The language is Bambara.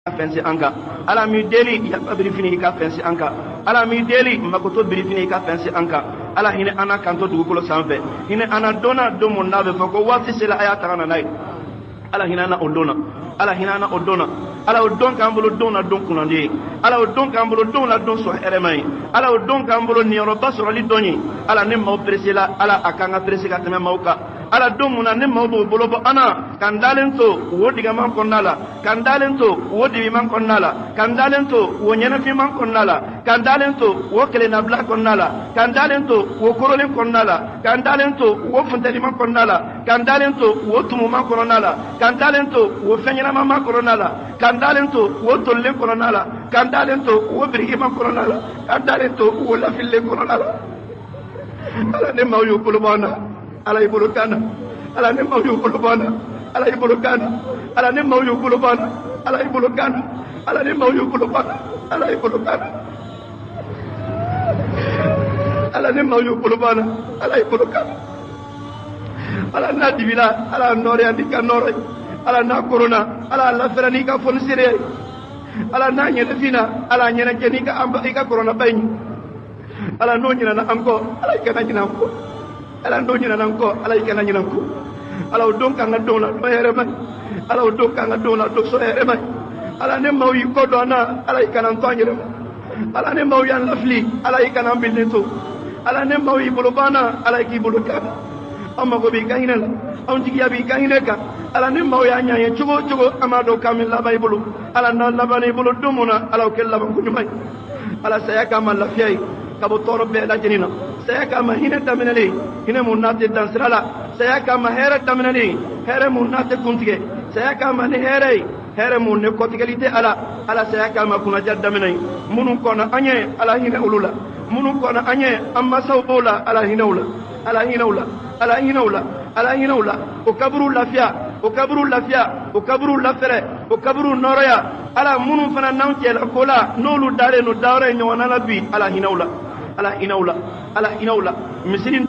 Fɛnsi an kan. Ala m'i deli, yafa birifini, i ka fɛnsi an kan. Ala m'i deli, makoto birifini, i ka fɛnsi an kan. Ala hinɛ an na k'an to dugukolo sanfɛ. Hinɛ an na don na, don mun n'a bɛ fɔ ko waati sera, a y'a ta ka na n'a ye. Ala hinɛ an na o don na. Ala hinɛ an na o don na. Ala, o don k'an bolo don na, don kunnandi ye. Ala, o don k'an bolo don na, don sɔn hɛrɛma ye. Ala, o don k'an bolo niyɔrɔba sɔrɔli don ye. Ala, ni maaw peresela, Ala, a k'an ka perese ka tɛmɛ maaw kan. Ala, don mun na ni maaw b'o bolo bɔ an na, k'an dalen to wo digaman kɔnɔna la, k'an dalen to wo dibiman kɔnɔna la, k'an dalen to wo ɲɛnɛfinman kɔnɔna la, k'an dalen to wo kelennabila kɔnɔna la, k'an dalen to wo korolen kɔnɔna la, k'an dalen to wo funteniman kɔnɔna la, k'an dalen to wo tumuman kɔnɔna la, k'an dalen to wo fɛnɲɛnamaman kɔnɔna la, k'an dalen to wo tolilen kɔnɔna la, k'an dalen to wo birikiman kɔnɔna la, k'an dalen to wo lafililen kɔnɔna la. Ala, ni maaw y'u bolo bɔ an na, Ala y'i bolo kan na. Ala, ni maaw y'u bolo bɔ an na, Ala y'i bolo kan na. Ala, ni maaw y'u bolo bɔ an na, Ala y'i bolo kan na. Ala, ni maaw y'u bolo bɔ an na, Ala y'i bolo kan na. Ala, ni maaw y'u bolo bɔ an na, Ala y'i bolo kan na. Ala, n'a dibila, Ala nɔɔrɔya n'i ka nɔɔrɔ ye. Ala, n'a koronna, Ala lafɛrɛ n'i ka fonisereya ye. Ala, n'a ɲɛnɛfinna, Ala ɲɛnɛkɛ n'i ka i ka kɔrɔnaba ye. Ala, n'o ɲinana an kɔ, Ala, i kana ɲinɛ an kɔ. Ala, n'o ɲinana an kɔ, Ala, i kana ɲinɛ an kɔ. Ala, o don k'an ka don la don hɛrɛma ye. Ala, o don k'an ka don la don sɔrɔ hɛrɛma ye. Ala, ni maaw y'i kɔ don an na, Ala, i kana an to an yɛrɛ ma. Ala, ni maaw y'an lafili, Ala, i kana an bilen to. Ala, ni maaw y'i bolo ban na, Ala, i k'i bolo k'an na. An mago b'i ka hinɛ la, anw jigiya b'i ka hinɛ kan. Ala, ni maaw y'a ɲɛ an ye cogo o cogo, an b'a dɔn k'an bɛ laban i bolo. Ala, n'an labanna i bolo don mun na, Ala, o kɛ labanko ɲuman ye. Ala, saya k'an ma lafiya ye ka bɔ tɔɔrɔ bɛɛ lajɛlen na. Saya k'an ma hinɛ daminɛlen, hinɛ mun n'a tɛ dan sira la. Saya k'an ma hɛrɛ daminɛlen, hɛrɛ mun n'a tɛ kuntigɛ. Saya k'an ma ni hɛrɛ ye, hɛrɛ mun ni kɔtigɛli tɛ. Ala, Ala, saya k'an ma kunnaja daminɛ ye. Minnu kɔnna an ɲɛ, Ala, hinɛ olu la. Minnu kɔnna an ɲɛ, an masaw b'o la, Ala, hinɛ u la. Ala, hinɛ u la. Ala, hinɛ u la. Ala, hinɛ u la. O kaburu lafiya, o kaburu lafiya, o kaburu lafɛrɛ, o kaburu nɔrɔya. Ala, minnu fana n'anw cɛla ko la, n'olu dalen don dayɔrɔ ye ɲɔgɔnna la bi, Ala, hinɛ u la. Ala, hinɛ u la. Ala, hinɛ u la. Misiri